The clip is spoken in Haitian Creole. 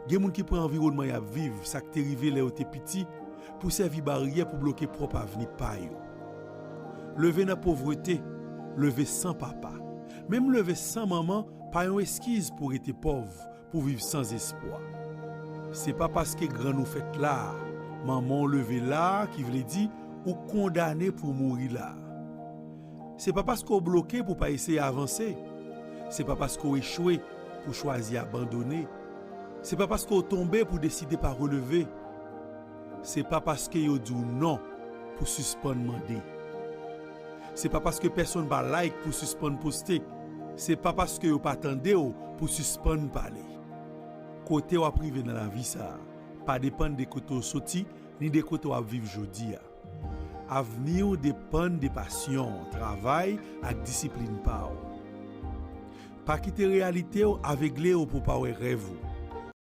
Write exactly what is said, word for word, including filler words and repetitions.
Gen moun ki pran anviwònman y ap viv, sa k te rive lè yo te piti, pou sèvi baryè pou bloke pwòp avni pa yo. Leve nan povrete, leve san papa, menm leve san manman pa yon eskiz pou rete pòv, pou viv san espwa. Se pa paske grann ou fèt la a, manman w leve la a, ki vle di ou kondane pou mouri la a. Se pa paske w bloke pou pa eseye avanse. Se pa paske w echwe pou chwazi abandone. Se pa paske w tonbe pou deside pa releve. Se pa paske yo di w non pou sispann mande. Se pa paske pèsonn pa like pou sispann poste. Se pa paske yo pa tande w pou sispann pale. Kote w ap rive nan lavi sa a pa depann de kote w soti ni de kote w ap viv jodi a. Avni w depann de pasyon, travay ak disiplin pa w. Pa kite reyalite w avegle w pou w pa wè rèv ou.